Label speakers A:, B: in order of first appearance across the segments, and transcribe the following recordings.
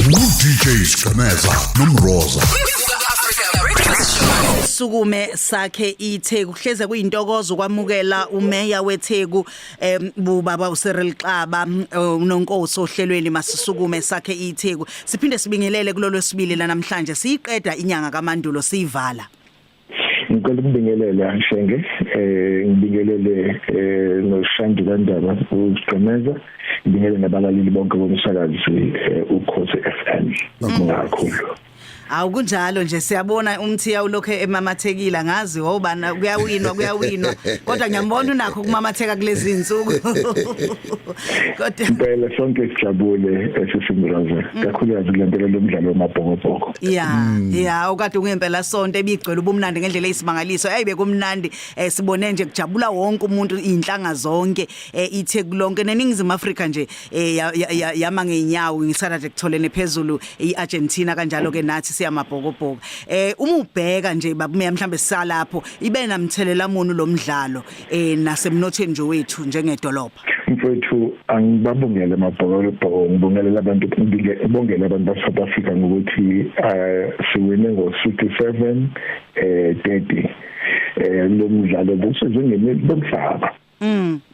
A: DJ Skameza noMroza.
B: Sukume sakhe iTheku. Kuhleze kuyintokozo kwamukela umeya weTheku, ubaba uCyril Xaba, unonkosi ohlelweni Masisukume Sakhe iTheku. Siphinde sibingelele kulolu sibili la namhlanje, siyiqeda inyanga kaMandulo, siyivala.
C: Ngicela ukubingelela Shenge, ngibingelele noShangi kaNdaba uGqemeza, ngibingelele nabalaleli bonke bomsakazi Ukhozi FM. Kakhulu.
B: Awu, kunjalo nje, siyabona umthiya ulokho emamathekile, ngazi obana kuyawinwa, kuyawinwa, kodwa ngiyambona unakho kumamatheka kulezi insuku, kodwa
C: Impela sonke sijabule esisimraza, kakhulukazi kulandela lo mdlalo wamabhokobhoko.
B: Ya, okade kungempela sonto ebigcwele ubumnandi ngendlela eyisimangaliso. Ayibe kumnandi, sibone nje kujabula wonke umuntu, inhlanga zonke, ithe kulonke neNingizimu Afrika nje yama ngeenyawo ngisana nje kutholene phezulu iArgentina, kanjalo ke nathi siyamabhokobhoko. Uma ubheka nje, babumeya, mhlambe sisalapho, ibe namthelela muni lo mdlalo nasemnothweni nje wethu njengedolobha?
C: Mfowethu, angibabongele amabhokobhoko, ngibongelela abantu, ngibongele abantu ba South Africa ngokuthi siwine ngo 67 30. Lo mdlalo busezingeni lomhlaba.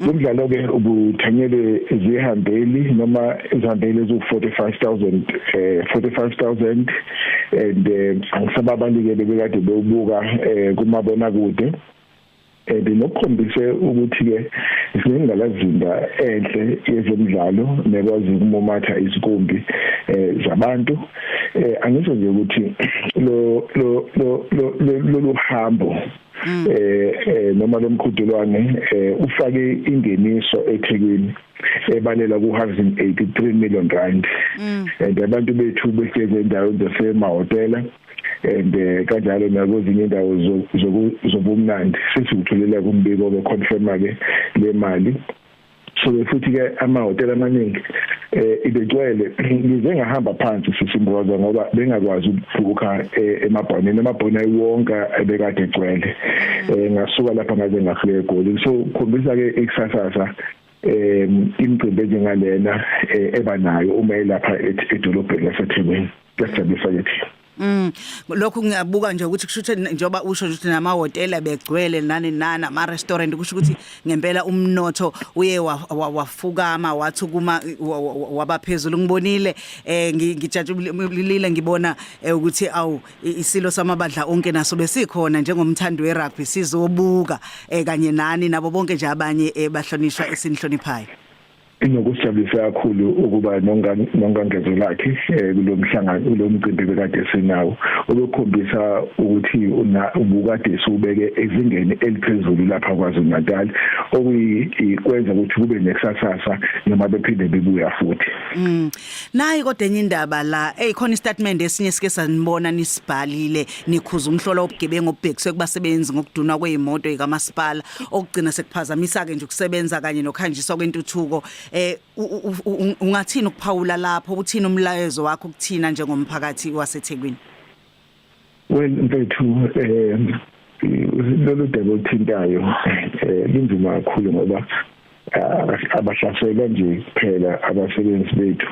C: Lo mdlalo ke ubuthanyele izihambeli noma izihambeli ezu 45000, 45000, and angisababalike bebekade bewubuka kumabona kude, and nokukhombise ukuthi ke sinengqalasizinda enhle yezemidlalo nekwazi ukumumatha izikumbi zabantu. Angisho nje ukuthi lo lo lo lo lo hambo noma lomqhudelwane ufake ingeniso eThekwini ebalela ku R183 million, and abantu bethu behlezi endaweni zasemahhotela and kanjalo nakwezinye indawo zobumnandi. Sesiwutholile kumbiko beconfirma ke le mali. So futhi ke amahhotela amaningi ibegcwele. Ngize ngahamba phansi, sisimboza, ngoba bengakwazi ukubhuka emabhaneni, amabhona ayiwonke ebekade egcwele. Ngasuka lapha ngaze ngafika eGoli. So khombisa ke ikusasasa imicimbi enjengalena eba nayo uma elapha edolobheni laseThekwini. Kuyasijabulisa kithi.
B: Lokhu ngiyabuka nje ukuthi kusho ukuthi, njengoba usho nje ukuthi namahhotela begcwele nani nani, ama restaurant, kusho ukuthi ngempela umnotho uye wafukama, wathi kuma wabaphezulu. Ngibonile, ngijabulile ngibona ukuthi awu, isilo samabandla onke naso besikhona njengomthandi werugby, sizobuka kanye nani nabo bonke nje abanye bahlonishwa esinihloniphayo.
C: Inokusijabulisa kakhulu ukuba nongangezwe lakhe kulo mhlangano, kulo mcimbi bekade sinawo, obekhombisa ukuthi una ubukade siubeke ezingeni eliphezulu lapha kwaZulu Natal, okuyikwenza ukuthi kube nekusasasa noma bephinde bebuya futhi.
B: Nayi kodwa enye indaba la, hey, khona istatement esinye sike sanibona nisibhalile, nikhuza umhlola wobugebengu obubhekiswe kubasebenzi ngokudunwa kwezimoto zikamasipala, okugcina sekuphazamisa ke nje ukusebenza kanye nokuhanjiswa kwentuthuko. Ungathini ukuphawula lapho? Uthini umlayezo wakho kuthina njengomphakathi waseThekwini?
C: Well, mfethu, lolu daba oluthintayo linzima kakhulu, ngoba abahlaselwa nje kuphela abasebenzi bethu,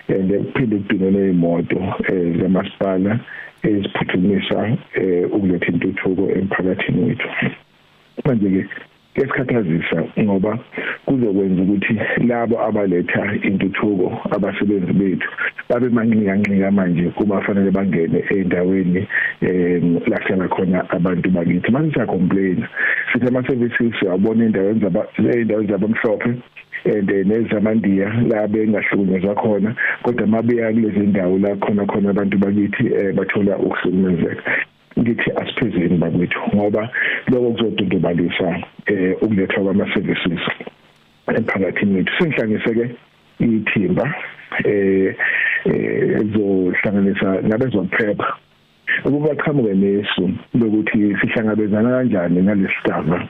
C: and kuphinde kudinwe nezimoto zamasipala eziphuthumisa ukuletha intuthuko emphakathini wethu. Manje ke kuyasikhathazisa, ngoba kuzokwenza ukuthi labo abaletha intuthuko, abasebenzi bethu, babe manqikanqika manje kuma fanele bangene endaweni la kuhlala khona abantu bakithi. Manje siya complain, sithi ama services siyabona endaweni zabamhlophe and nezamandiya la bengahlukunyezwa khona, kodwa mabeya kulezi ndawo la khona khona abantu bakithi bathola ukuhlukumezeka. Ngithi asiphezeni bakwethu, ngoba lokho kuzodundubalisa ukulethwa kwama services emphakathini wethu. Sengihlanganise ke ithimba ezohlanganisa nabezokuphepha ukuba qhamuke nesu lokuthi sihlangabezana kanjani nalesigaba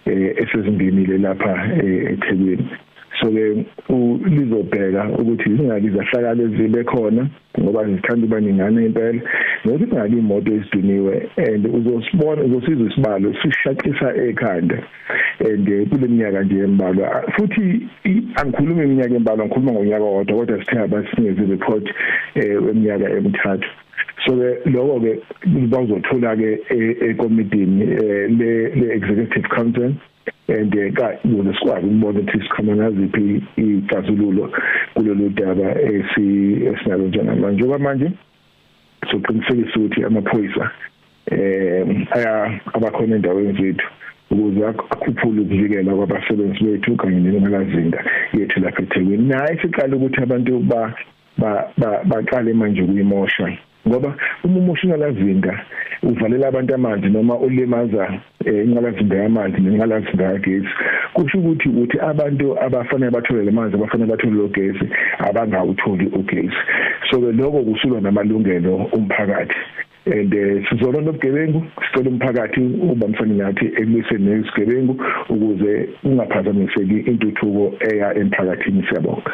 C: esezingenile lapha eThekwini. So ke lizobheka ukuthi zingaki izahlakalo ezibe khona, ngoba zithanda uba ningana impela, nokuthi kungaki imoto eziduniwe, and uzosibona, uzosizwa isibalo sishaqisa ekhanda. And kule minyaka nje embalwa, futhi angikhulumi iminyaka embalwa, ngikhuluma ngonyaka owodwa, kodwa sithe abasinikeze report weminyaka emithathu. So ke lokho ke bazothola ke ekomidini le executive council, and ka ukuze sikwazi ukubona ukuthi siqhamuka naziphi ixazululo kulolu daba esinalo njengamanje. Njengoba manje soqinisekisa ukuthi amaphoyisa aya abakhona endaweni zethu ukuze akhuphule ukuvikela kwabasebenzi bethu kanye nenqalazinda yethu lapha eThekwini. Naye siqala ukuthi abantu ba baqale manje ukuyimosha, ngoba uma umosha inqalazinda uvalela abantu amanzi noma ulimaza inqalazinda yamanzi nenqalazinda yagesi, kusho ukuthi abantu abafanele bathole lamanzi, abafanele bathole lo gesi, abangawutholi ugesi. So ke lokho kusulwa namalungelo umphakathi, and sizolwa nobugebengu. Sicela umphakathi ubambisane nathi ekulwiseni nesigebengu ukuze ungaphazamiseki intuthuko eya emphakathini. Siyabonga.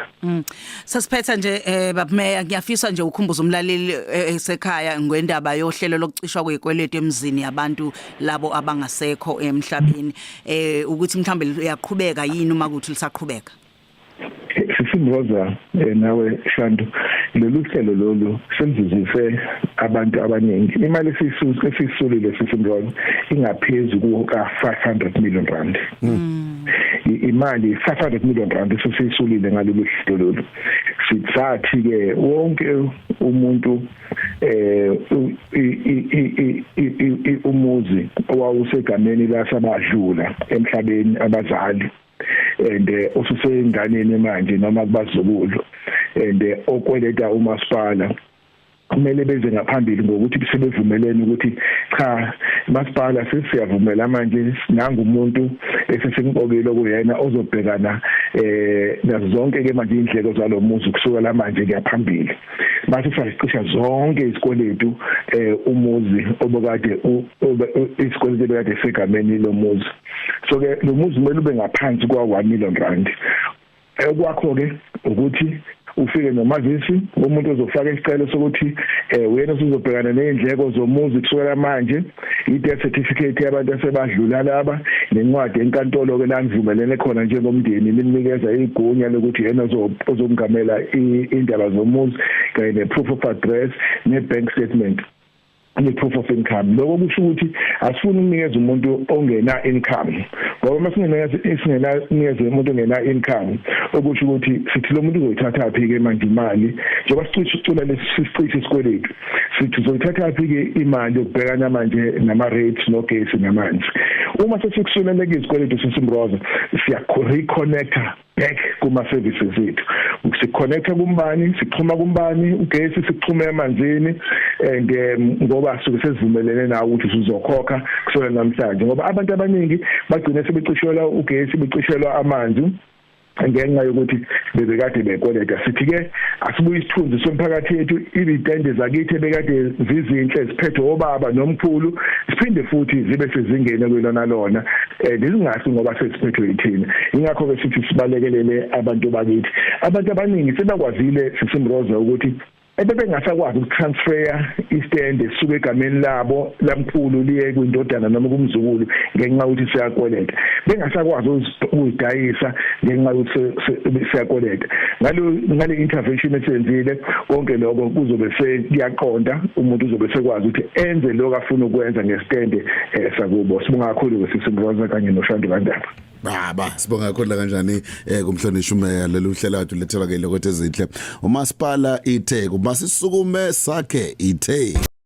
B: Sasiphetha nje, babumeya, ngiyafisa nje ukhumbuza umlaleli esekhaya ngendaba yohlelo lokucishwa kwezikweletu emzini yabantu labo abangasekho emhlabeni, ukuthi mhlambe uyaqhubeka yini, uma kuthi lisaqhubeka.
C: Sisimroza, nawe Shandu, lolu hlelo lolu selizuzise abantu abaningi. Imali esisulile, sisimroza, ingaphezulu kuka 500 million rand. Imali 500 million rand esesisulile ngalolu hlelo lolu. Sithathi ke wonke umuntu umuzi owawusegameni lasabadlula emhlabeni abazali and ususenganeni manje noma kubazukulu and okweleta umasipala, kumele beze ngaphambili ngokuthi sebevumelene ukuthi cha, masipala, sesiyavumela manje, nanga umuntu esesimqokile okuyena ozobhekana nazo zonke ke manje indleko zalomuzi kusukela manje kuyaphambili. Mase sazicisha zonke izikweletu umuzi obokade isikweletu bekade segameni lomuzi. So ke lo muzi kumele ube ngaphansi kwa 1 million rand. Okwakho ke ukuthi ufike nomazisi umuntu ozofaka isicelo sokuthi wena usuzobhekana nezindleko zomuzi kusukela manje, i-death certificate yabantu asebadlula laba, nencwadi enkantolo ke la nivumelene khona njengomndeni, nimnikeza igunya lokuthi yena ozongamela indaba zomuzi, kanye ne-proof of address, ne-bank statement, ne-proof of income. Lokho kusho ukuthi asifuni ukunikeza umuntu ongena income, ngoba uma singena nikeza umuntu ongena income, okusho ukuthi sithi lo muntu uzoyithatha phi ke manje imali? Njengoba sicula lesi isikweletu, sithi uzoyithatha phi ke imali yokubhekana manje nama rates nogesi namanzi? Uma sesikusuleleke izikweletu, sisimroza, siya reconnecta back kuma services ethu, siconnecta kumbani, sixhuma kumbani ugesi, sixhume emanzini, and ngoba suke sesivumelene nawe ukuthi sizokhokha kusukela namhlanje, ngoba abantu abaningi bagcine sebecishelwa ugesi, becishelwa amanzi ngenxa yokuthi bebekade bekweleta. Sithi ke asibuye isithunzi somphakathi yethu, izitende zakithi bekade zizinhle ziphethwe obaba nomkhulu, siphinde futhi zibe sezingene kwelona lona lizingasi ngoba sesiphethwe yithina. Ingakho ke sithi sibalekelele abantu bakithi. Abantu abaningi sebakwazile, sisimroza, ukuthi ebebengasakwazi ukutransfer istand esuka egameni labo lamkhulu liye kwindodana noma kumzukulu ngenxa yokuthi siyakweleta, bengasakwazi ukudayisa ngenxa yokuthi siyakweleta. Ngale intervention esenzile, konke lokho kuzobe sekuyaqonda, umuntu uzobe sekwazi ukuthi enze lokho afuna ukwenza ngesitende sakubo. Sibonga kakhulu ke, sisimroza kanye noShandu kandaba.
D: Baba, sibonga kakhulu kanjani kumhlonishwa umeya. Lolu hlelo kade ulethelwa ke lokho ezinhle umasipala iTheku. Masisukume sakhe iTheku.